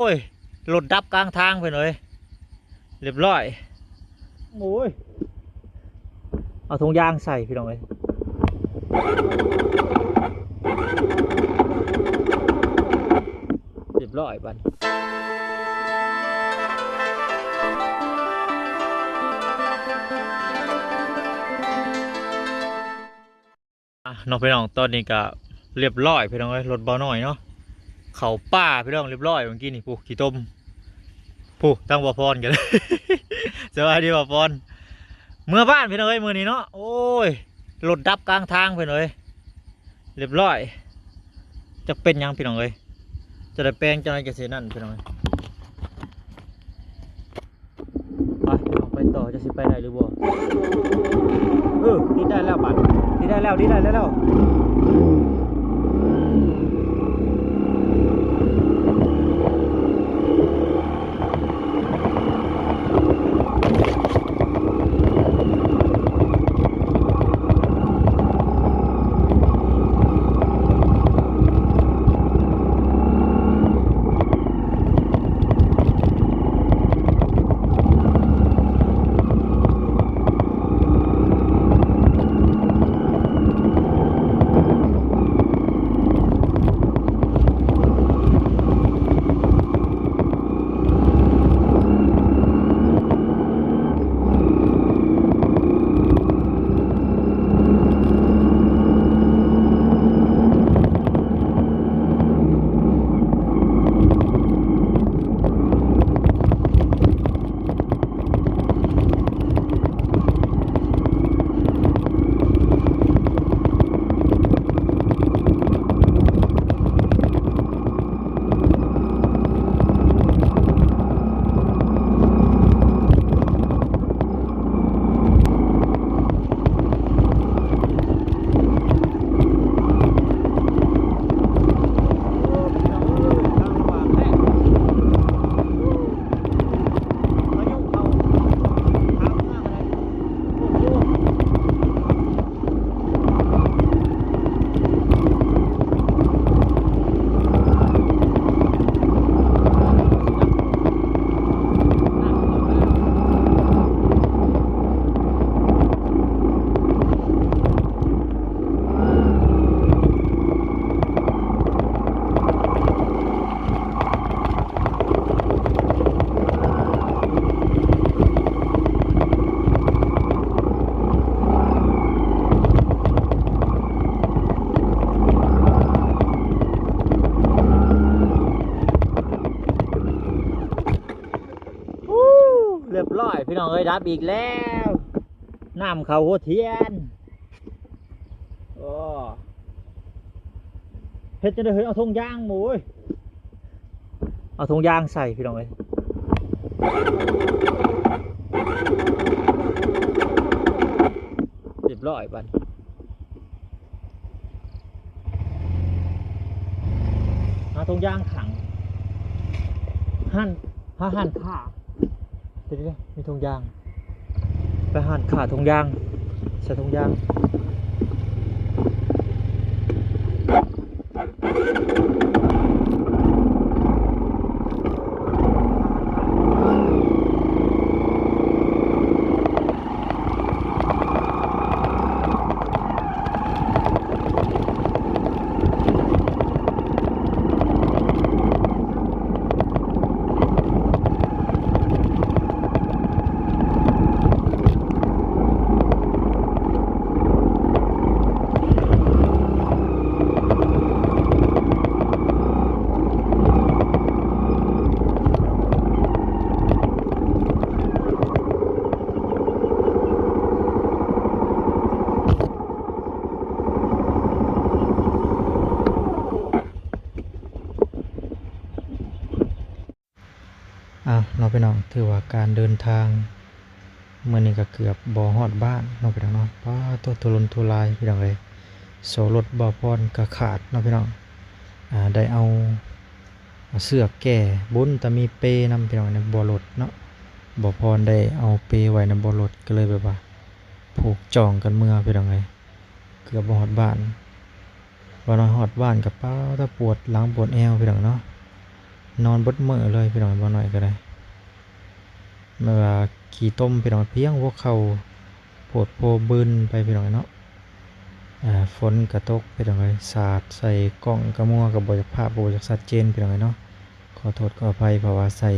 ໂອ້ຍ ລົດດັບກາງທາງ ພີ່ນ້ອງເອີຍ ລຽບຮ້ອຍ. ໂອ້ຍ ເອົາຖົງຢາງໃສ່ ພີ່ນ້ອງເອີຍ ລຽບຮ້ອຍບັດນີ້. ອ່ະເນາະພີ່ນ້ອງ ຕອນນີ້ກະລຽບຮ້ອຍພີ່ນ້ອງເອີຍ ລົດເບົານ້ອຍເນາະ ເຂົ້າປ່າພີ່ນ້ອງ ລຽບຮ້ອຍ. ເມື່ອກີ້ນີ້ ຜູ້ຂີ້ຕົມ ຜູ້ ທາງບ່າວພອນກັນ ສະບາຍດີບ່າວພອນ ເມືອບ້ານພີ່ນ້ອງເອີຍ ມື້ນີ້ເນາະ. ໂອ້ຍ ລົດດັບກາງທາງພີ່ນ້ອງເອີຍ ລຽບຮ້ອຍ. ຈັກເປັນຫຍັງພີ່ນ້ອງເອີຍ ຈະໄດ້ແປງຈັ່ງໃດກະຊິນັ້ນພີ່ນ້ອງເອີຍ. ໄປພີ່ນ້ອງ ໄປຕໍ່ ຈະຊິໄປໄດ້ຫຼືບໍ່? ເອີ ຕິດໄດ້ແລ້ວບັດ ຕິດໄດ້ແລ້ວ ຕິດໄດ້ແລ້ວ. ອູ້ ລຽບຮ້ອຍພີ່ນ້ອງເອີຍ ດັບອີກແລ້ວ ນ້ຳເຂົ້າຫົວທຽນ. ໂອ້ ເຮັດຈັ່ງໃດເຮີ້ຍ ເອົາຖົງຢາງ ໂອ້ຍ ເອົາຖົງຢາງໃສ່ພີ່ນ້ອງເອີຍ ລຽບຮ້ອຍບັດນີ້. ຫາຖົງຢາງຂັງ ຫັ້ນ ຫາຮ້ານຄ້າ ເດ ມີຖົງຢາງ ໄປຮ້ານຄ້າຖົງຢາງ ໃສ່ຖົງຢາງ. ອ້າວ ເນາະພີ່ນ້ອງ ຖືວ່າການເດີນທາງມື້ນີ້ກໍເກືອບບໍ່ຮອດບ້ານເນາະພີ່ນ້ອງເນາະ. ປາໂທ້ ທຸລົນທຸລາຍພີ່ນ້ອງເອີຍ ໂສ້ລົດບ່າວພອນກໍຂາດເນາະພີ່ນ້ອງ. ອ່າ ໄດ້ເອົາ ເອົາເຊືອກແກ່ ບຸນແຕ່ມີເປນຳພີ່ນ້ອງ ໃນເບາະລົດເນາະ. ບ່າວພອນໄດ້ເອົາເປໄວ້ໃນເບາະລົດ ກໍເລີຍແບບວ່າຜູກຈ່ອງກັນເມືອພີ່ນ້ອງເອີຍ ເກືອບບໍ່ຮອດບ້ານ. ວ່ານ້ອຍຮອດບ້ານກໍປາໂທ້ ປວດຫຼັງປວດແອວພີ່ນ້ອງເນາະ. ນອນເບິດມື້ເລີຍພີ່ນ້ອງ ບໍ່ນ້ອຍກໍໄດ້ ແບບວ່າຂີ້ຕົມພີ່ນ້ອງ ພຽງຫົວເຂົ່າ ໂພດໂພບືນໄປພີ່ນ້ອງເນາະ. ອ່າ ຝົນກໍຕົກພີ່ນ້ອງເອີຍ ສາດໃສ່ກ້ອງ ກະມົວກໍບໍ່ຢາກ ພາບກໍບໍ່ຢາກຊັດເຈນພີ່ນ້ອງເອີຍເນາະ. ຂໍໂທດຂໍອະໄພ ເພາະວ່າໃສ່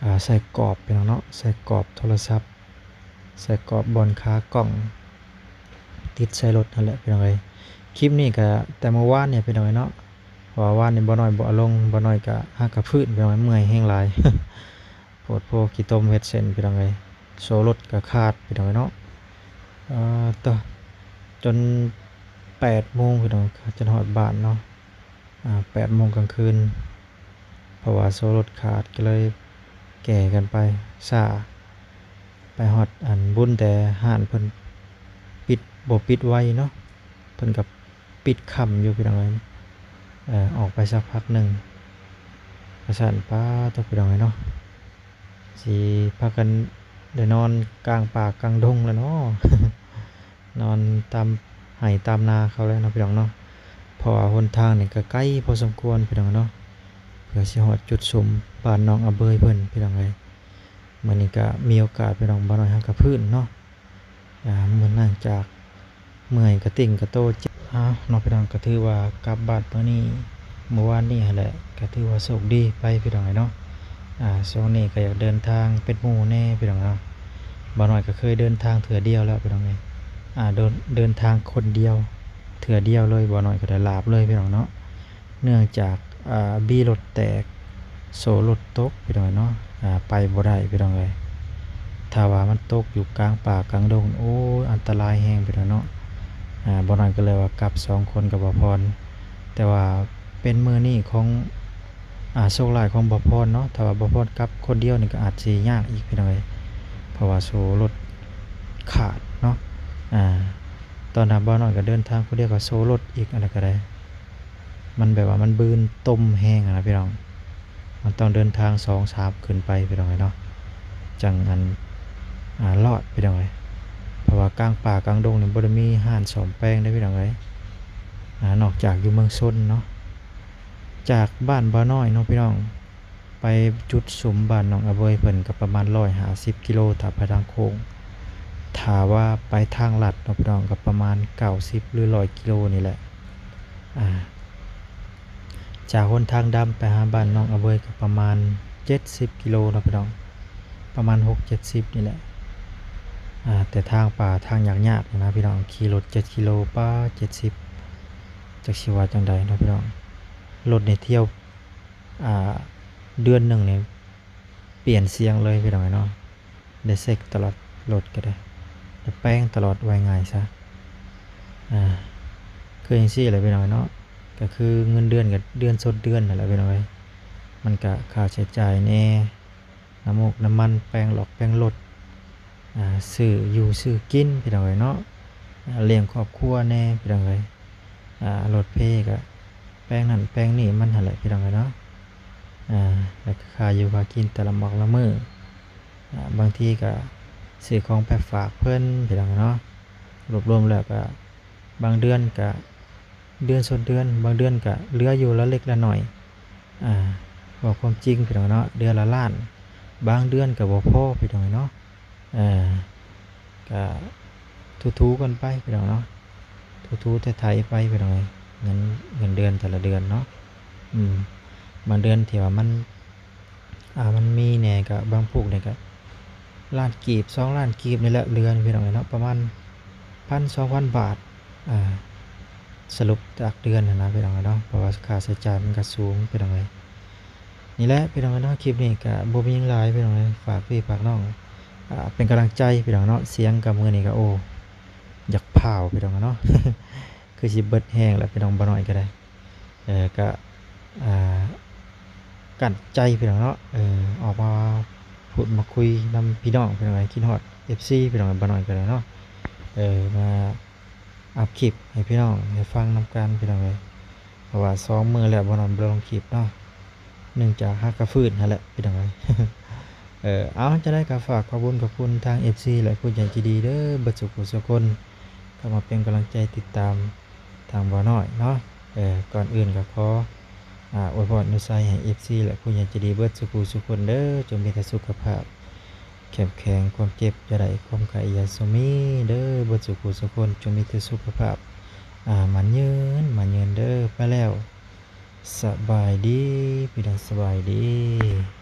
ອ່າ ໃສ່ກອບພີ່ນ້ອງເນາະ ໃສ່ກອບໂທລະສັບ ໃສ່ກອບບ່ອນຂາກ້ອງ ຕິດໃສ່ລົດຫັ້ນແຫຼະພີ່ນ້ອງເອີຍ. ຄລິບນີ້ກໍແຕ່ມື້ວານນີ້ພີ່ນ້ອງເອີຍເນາະ ເພາະວ່າວານນີ້ບໍ່ນ້ອຍບໍ່ເອົາລົງ ບໍ່ນ້ອຍກໍຫາກະຟື້ນພີ່ນ້ອງເອີຍ ເມື່ອຍແຮງຫຼາຍ ໂພດໂພ ຂີ້ຕົມເຮັດເສັ້ນພີ່ນ້ອງເອີຍ ໂສ້ລົດກໍຂາດພີ່ນ້ອງເອີຍເນາະ. ເອີ ຕະ ຈົນແປດໂມງພີ່ນ້ອງ ຈົນຮອດບ້ານເນາະ ອາ ແປດໂມງກາງຄືນ ເພາະວ່າໂສ້ລົດຂາດ ກໍເລີຍແກ່ກັນໄປຊ້າ ໄປຮອດອັນບຸນ ແຕ່ຮ້ານເພິ່ນປິດ ບໍ່ປິດໄວເນາະ ເພິ່ນກໍປິດຄ່ຳຢູ່ພີ່ນ້ອງເອີຍ. ເອີ ອອກໄປສັກພັກໜຶ່ງ ວ່າຊັ້ນ ປາໂທ້ ພີ່ນ້ອງເອີຍເນາະ ຊິພາກັນໄດ້ນອນກາງປ່າກາງດົງແລ້ວເນາະ ນອນຕາມໄຮ່ຕາມນາເຂົາແລ້ວເນາະພີ່ນ້ອງເນາະ. ເພາະວ່າຫົນທາງນີ້ກໍໄກພໍສົມຄວນພີ່ນ້ອງເນາະ ເພື່ອຊິຮອດຈຸດສຸມບ້ານໜອງອະເບີຍເພິ່ນພີ່ນ້ອງເອີຍ. ມື້ນີ້ກໍມີໂອກາດພີ່ນ້ອງ ບໍ່ນ້ອຍຫາກະຟື້ນເນາະ ອ່າ ເມື່ອ ເນື່ອງຈາກເມື່ອຍກະຕິ່ງກະໂຕ ເຈັບ ເອົາເນາະພີ່ນ້ອງ ກໍຖືວ່າກັບບ້ານມື້ນີ້ ມື້ວານນີ້ຫັ້ນແຫຼະ ກໍຖືວ່າໂຊກດີໄປພີ່ນ້ອງເອີຍເນາະ. ອ່າ ຊ່ວງນີ້ກໍຢາກເດີນທາງເປັນໝູ່ແດ່ພີ່ນ້ອງເນາະ ບໍ່ນ້ອຍກໍເຄີຍເດີນທາງເທື່ອດຽວແລ້ວພີ່ນ້ອງເອີຍ ອ່າ ເດີນ ເດີນທາງຄົນດຽວ ເທື່ອດຽວເລີຍ ບໍ່ນ້ອຍກໍໄດ້ລາບເລີຍພີ່ນ້ອງເນາະ ເນື່ອງຈາກ ອ່າ ບີລົດແຕກ ໂສ້ລົດຕົກພີ່ນ້ອງເນາະ ອ່າ ໄປບໍ່ໄດ້ພີ່ນ້ອງເອີຍ. ຖ້າວ່າມັນຕົກຢູ່ກາງປ່າກາງດົງ ໂອ້ຍ ອັນຕະລາຍແຮງພີ່ນ້ອງເນາະ. ອ່າ ບໍ່ນ້ອຍກໍເລີຍວ່າກັບສອງຄົນກັບບໍ່ພອນ ແຕ່ວ່າເປັນມື້ນີ້ຂອງ ອ່າ ໂຊກຮ້າຍຂອງບໍ່ພອນເນາະ ຖ້າວ່າບໍ່ພອນກັບຄົນດຽວນີ້ກໍອາດຊິຍາກອີກພີ່ນ້ອງເອີຍ ເພາະວ່າໂສ້ລົດຂາດເນາະ. ອ່າ ຕອນນັ້ນບໍ່ນ້ອຍກໍເດີນທາງຄົນດຽວ ກໍໂສ້ລົດອີກ ອັນນັ້ນກໍໄດ້ ມັນແບບວ່າມັນບືນຕົມແຮງຫັ້ນນະພີ່ນ້ອງ ມັນຕ້ອງເດີນທາງສອງສາມຂຶ້ນໄປພີ່ນ້ອງເອີຍເນາະ ຈັ່ງອັນ ອ່າ ລອດພີ່ນ້ອງເອີຍ. ເພາະວ່າກາງປ່າກາງດົງນີ້ບໍ່ໄດ້ມີຮ້ານສ້ອມແປງເດ້ພີ່ນ້ອງເອີຍ ອ່າ ນອກຈາກຢູ່ເມືອງຊົນເນາະ. ຈາກບ້ານບໍ່ນ້ອຍເນາະພີ່ນ້ອງ ໄປຈຸດສຸມບ້ານໜອງອະເບີຍເພິ່ນກໍປະມານຮ້ອຍຫ້າສິບກິໂລ ຖ້າໄປທາງໂຄ້ງ ຖ້າວ່າໄປທາງລັດເນາະພີ່ນ້ອງ ກໍປະມານເກົ້າສິບ ຫຼື ຮ້ອຍກິໂລນີ້ແຫຼະ. ອ່າ ຈາກຫົນທາງດຳໄປຫາບ້ານໜອງອະເບີຍກໍປະມານເຈັດສິບກິໂລເນາະພີ່ນ້ອງ ປະມານຫົກເຈັດສິບນີ້ແຫຼະ. ອ່າ ແຕ່ທາງປ່າທາງຍາກໆນີ້ນະພີ່ນ້ອງ ຂີ່ລົດເຈັດກິໂລ ປາ ເຈັດສິບ ຈັກຊິວ່າຈັ່ງໃດເນາະພີ່ນ້ອງ. ລົດນີ້ທ່ຽວ ອ່າ ເດືອນໜຶ່ງນີ້ປ່ຽນສຽງເລີຍພີ່ນ້ອງເອີຍເນາະ ໄດ້ເຊັກຕະຫຼອດ ລົດກໍໄດ້ ໄດ້ແປງຕະຫຼອດ ວ່າງ່າຍຊະ. ອ່າ ຄືຈັ່ງຊີ້ແຫຼະພີ່ນ້ອງເນາະ ກໍຄືເງິນເດືອນກໍເດືອນຊົດເດືອນຫັ້ນແຫຼະພີ່ນ້ອງເອີຍ ມັນກໍຄ່າໃຊ້ຈ່າຍແດ່ ນ້ຳມູກນ້ຳມັນ ແປງຫຼອກແປງລົດ ອ່າ ຊື້ຢູ່ຊື້ກິນພີ່ນ້ອງເອີຍເນາະ ອ່າ ລ້ຽງຄອບຄົວແດ່ພີ່ນ້ອງເອີຍ. ອ່າ ລົດເພກະແປງນັ້ນແປງນີ້ມັນຫັ້ນແຫຼະພີ່ນ້ອງເອີຍເນາະ. ອ່າ ແລ້ວກະຄ່າຢູ່ຄ່າກິນແຕ່ລະໝອກລະມື້ ອ່າ ບາງທີກະຊື້ຂອງໄປຝາກເພິ່ນພີ່ນ້ອງເອີຍເນາະ. ລວບລວມແລ້ວກະບາງເດືອນກະເດືອນຊົດເດືອນ ບາງເດືອນກະເຫຼືອຢູ່ລະເລັກລະໜ້ອຍ. ອ່າ ເວົ້າຄວາມຈິງພີ່ນ້ອງເນາະ ເດືອນລະລ້ານ ບາງເດືອນກະບໍ່ພໍພີ່ນ້ອງເນາະ. ເອີ ກະ ຖູໆກັນໄປພີ່ນ້ອງເນາະ ຖູໆໄຖໆໄປພີ່ນ້ອງເອີຍ ເງິນ ເງິນເດືອນແຕ່ລະເດືອນເນາະ. ອືມ ບາງເດືອນທີ່ວ່າມັນ ອ່າ ມັນມີແດ່ ກະບາງພວກນີ້ກະລ້ານກີບ ສອງລ້ານກີບນີ້ແຫຼະ ເດືອນພີ່ນ້ອງເອີຍເນາະ ປະມານພັນ ສອງພັນບາດ ອ່າ ສະຫຼຸບຈາກເດືອນຫັ້ນນະພີ່ນ້ອງເນາະ ເພາະວ່າຄ່າໃຊ້ຈ່າຍມັນກະສູງພີ່ນ້ອງເອີຍ. ນີ້ແຫຼະພີ່ນ້ອງເນາະ ຄລິບນີ້ກະບໍ່ມີຫຍັງຫຼາຍພີ່ນ້ອງເອີຍ ຝາກພີ່ຝາກນ້ອງ ອ່າ ເປັນກຳລັງໃຈພີ່ນ້ອງເນາະ. ສຽງກະມື້ນີ້ກະ ໂອ້ ຢາກພ້າວພີ່ນ້ອງເນາະ ຄືຊິເບິດແຮງແລ້ວພີ່ນ້ອງ ບໍ່ນ້ອຍກະໄດ້ ເອີ ກະ ອ່າ ກັ້ນໃຈພີ່ນ້ອງເນາະ ເອີ ອອກມາພູດມາຄຸຍນຳພີ່ນ້ອງພີ່ນ້ອງເອີຍ ຄິດຮອດເອັຟຊີພີ່ນ້ອງ ບໍ່ນ້ອຍກະໄດ້ເນາະ ເອີ ມາ ອັບຄລິບໃຫ້ພີ່ນ້ອງໄດ້ຟັງນຳກັນພີ່ນ້ອງເອີຍ ເພາະວ່າສອງມື້ແລ້ວບໍ່ນອນບໍ່ລົງຄລິບເນາະ ເນື່ອງຈາກຫາກະຟື້ນຫັ້ນແຫຼະພີ່ນ້ອງເອີຍ. ເອີ ເອົາ ຈັ່ງໃດກໍຝາກຂອບຄຸນຂອບຄຸນທາງເອັຟຊີ ແລະ ຜູ້ໃຫຍ່ໃຈດີເດີ ເບິດສູ່ຜູ້ສູ່ຄົນ ເຂົ້າມາເປັນກຳລັງໃຈຕິດຕາມທາງບ່າວນ້ອຍເນາະ. ເອີ ກ່ອນອື່ນກໍຂໍ ອາ ອວຍພອນອວຍໄຊໃຫ້ເອັຟຊີ ແລະ ຜູ້ໃຫຍ່ໃຈດີເບິດສູ່ຜູ້ສູ່ຄົນເດີ, ຈົ່ງມີແຕ່ສຸຂະພາບເຂັ້ມແຂງ, ຄວາມເຈັບຢ່າໄດ້, ຄວາມໄຂ້ຢ່າຊົງມີເດີ, ເບິດສູ່ຜູ້ສູ່ຄົນຈົ່ງມີແຕ່ສຸຂະພາບ ອາ ໝັ້ນຍືນ, ໝັ້ນຍືນເດີ. ໄປແລ້ວ, ສະບາຍດີ ພີ່ນ້ອງ, ສະບາຍດີ.